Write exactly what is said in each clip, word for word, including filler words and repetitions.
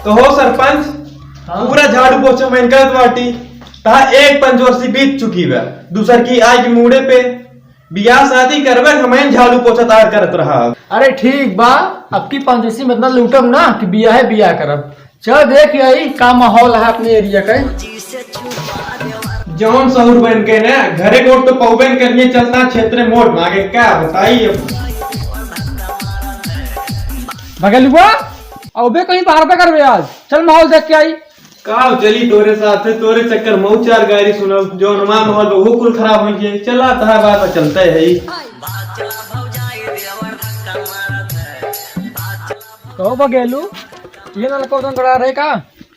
कहो सरपंच, हाँ। पूरा झाड़ू पोछा मैं करत बाटी, तहा एक पंचवर्षी बीत चुकी बा, दूसर की आय के मूड़े पे बियाह शादी करबे, हमैं झाड़ू पोछा तार करत रहा। अरे ठीक बा, अब की पंचवर्षी में इतना लूटब ना कि बियाहे बियाह करब। चल देख आई का माहौल है अपने एरिया का। जौन सहूर बन के ना घरे वोट तो पौबे न करिए, चलता क्षेत्र में वोट मांगे, का बताई अब। भगेलुआ, अबे कहीं बाहर पे करबे आज, चल माहौल देख के आई। का चली तोरे साथ, तोरे चक्कर में चार गारी सुनब, जौन हमार माहौल बा, वो कुल खराब हो गए। चला तहार बात में चलते है। कहो भगेलू, ये नलको उधर गड़ा रहे का?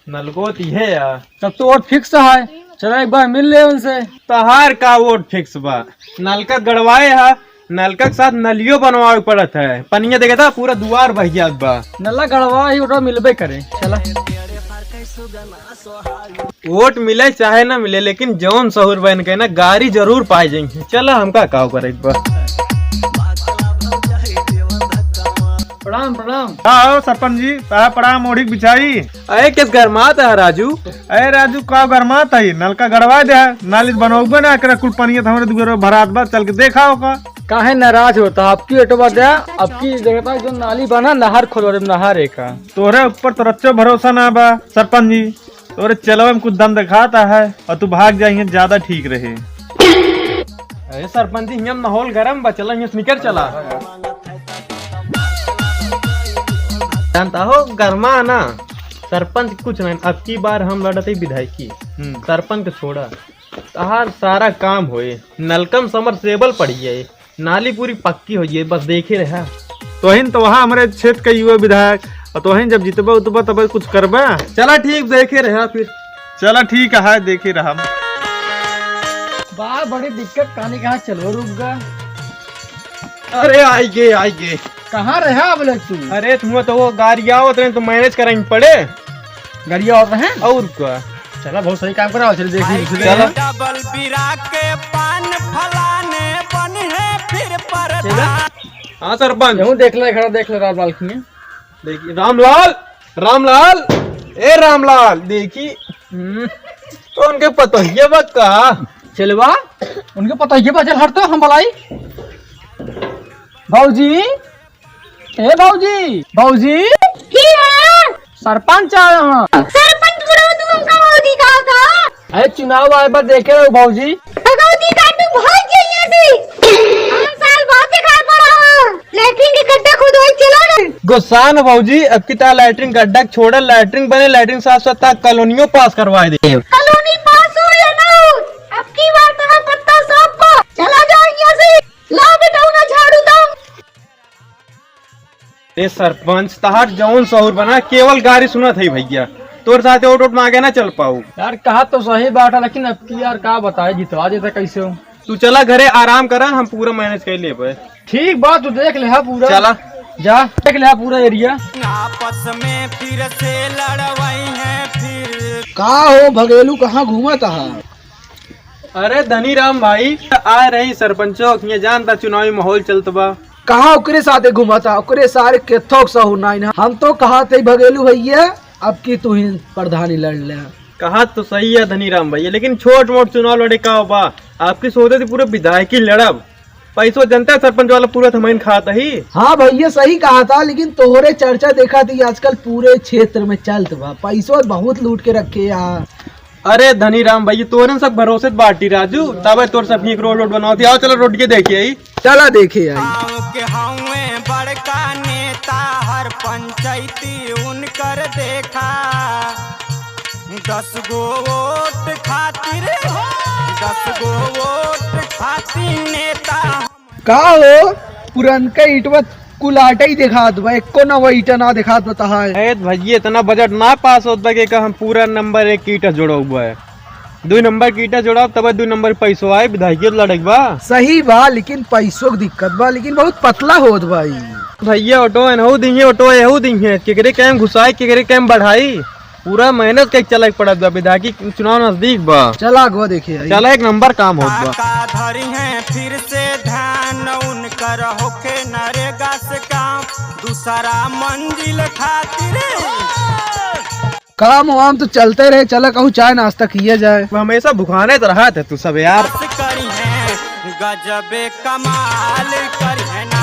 नलको तो ये है यार। तब तो वोट फिक्स है, चला एक बार मिल ले उनसे। तहार का वोट फिक्स बा? नलका गड़वाए है, नलका के साथ नलियो बनवावे पड़त है। पनिया देखे था, पूरा दुआर बह जात बा। नला गड़वा ही ओटा मिलबे करे। चला। वोट मिले चाहे ना मिले, लेकिन जौन सहूर बन के ना गारी जरूर पाए जाएंगे। चला, हमका काव करे एक बार। प्रणाम, प्रणाम। का हो सरपंच जी, ता प्रणाम ओढ़ी बिछाई। अरे किस गरमात है राजू? अरे राजू, का गरमात है? नलका गड़वा दे है, नाली बनौबे ना करे, कुल पनिया तो हमरे दुआरे भरात बा, चल के देखा ओका। काहे नाराज होता? अब की एटो बात है, अब की देखता जो नाली बना, नहर खोलो रे, नहर एका। तोहरे ऊपर तो रच्चो भरोसा ना बा सरपंच जी, तोहरे चलवा में कुछ दम दिखाता है और तू भाग जाइए, ज्यादा ठीक रहे। अरे सरपंच जी, हियां माहौल गरम बा, चला हियां से निकल चला। जानता हो गरमा ना, सरपंच कुछ नहीं, अब की बार हम लड़ते विधायकी। हम्म। सरपंच के छोड़ा, तहार सारा काम होए, नलकम समरसेबल पड़ी है, नाली पूरी पक्की हो जाए, बस देखे रहा। तोहिन तो वहाँ हमरे क्षेत्र के युवा विधायक, और तोहिन जब जितबा उतबा तब कुछ करबा। चला ठीक, देखे रहा फिर। चला ठीक है, देखे रहा। बा बड़ी दिक्कत, कहानी कहाँ चलो रुक गा। अरे आई गे, आई गे। कहाँ रहा बोले तू? अरे तुम तो वो गाड़ी आवत रहे तो मैनेज करेंगे पड़े। गाड़ी आवत रहे? और का? चला बहुत सही काम करा, चल देखी, आई चल। चला। डबल बिरा के पान फलाने बन है फिर परधान। हाँ सरपंच। यूं देख ले, खड़ा देख ले रात बालकनी। देखिए, रामलाल, रामलाल, ए रामलाल, देखी, हम्म, तो उनके पतोहिया बा का? चलवा, उनके पतोहिया बा, चल हट तो, हम बुलाई। भौजी, ए भौजी, भौजी। की है? सरपंच आया हाँ। सरपंच बुलाओ तू हमका भौजी कहा था? अरे चुनाव आए बा देखे रहो भौजी। भगवती का तू भाग जाइए से। हम साल बाद दिखाई पड़ा हाँ। लैट्रिन के गड्ढा खोदवाई चला गए। गुस्सा न भौजी, अब की तार लैट्रिन गड्ढा छोड़े, लैट्रिन बने, लैट्रिन साथ साथ तार कॉलोनियों पास करवाए दे। कॉलोनी पास हो या ना हो, अब की बार तहार पत्ता साफ बा। चला जाओ यहाँ से। लाओ बेटा, उन्हें झाड़ू दो। ए सरपंच, तहार जौन सहूर बना, केवल गारी सुनत है भैया। तोर साथे वोट वोट मांगे ना चल पाऊ। यार, कहा तो सही बात है, लेकिन अब की यार का बताए, जितवा देता कैसे हो। तू चला घरे आराम करा, हम पूरा मैनेज कर लेबे। ठीक बात, तू देख ले हा पूरा। चला। जा, देख ले हा पूरा एरिया। आपस में फिर से लड़वाई है फिर। का हो भगेलू, कहाँ घूमत हा? अरे धनीराम भाई, आ रही सरपंचो, ये जानता चुनावी माहौल चलत बा। कहाँ ओकरे साथे घूमत हा? ओकरे सारे केथोक सहूर नाई ना। हम तो कहा थे भगेलू भैया, अब की तू ही प्रधानी लड़ ले। कहा तो सही है धनीराम भैया, लेकिन छोट मोट चुनाव लड़े का बा? आपकी सोचे थी पूरे विधायकी लड़ब, पैसो जनता सरपंच वाला पूरा थमाइन खाता ही। हाँ भैया सही कहा था, लेकिन तोहरे चर्चा देखा थी आजकल पूरे क्षेत्र में चलत बा, पैसो बहुत लूट के रखे यार। अरे धनीराम भाई, तोरन सब भरोसे बाटी राजू, तबे तोर सब ही रोड, रोड बनावती। आओ चला रोड के देखिए आई। चला देखे आई। गाँव के हउए बड़का नेता, हर पंचायती उनकर देखा। दस गो वोट खातिर, दस गो वोट खातिर नेता। का हो, पुरनका ईंटवा कुल आटा ही देखात बा, एको नवा ईंटा ना देखात बा तहार। ए भैया, इतना बजट ना पास होत बा कि का हम पूरा नंबर एक ईंटा जोड़ब है। दुई नंबर के ईंटा जोड़ब, तब दुई नंबर पैसो आए, विधायकी लड़े के बा। सही बा, लेकिन पैसो के दिक्कत बा, लेकिन बहुत पतला होत बा ई। भैया, ऑटो एनहू दिहे, ऑटो एहू दिहे, केकरे कैम घुसाई, केकरे कैम बढ़ाई। पूरा मेहनत के चले के पड़त बा, विधायकी चुनाव नजदीक बा। चला अगवा देखे आई। चला, एक नंबर काम होत बा। काका धरी हैं फिर से ध्यान, उनकर होखे नरेगा से काम, दूसरा मंजिल खातिर। काम वाम तो चलते रहे, चला कहूँ चाय नाश्ता किया जाए। हमेशा भुखाने तो रहा था तू सब यार। करी है गजबे कमाल करी है ना।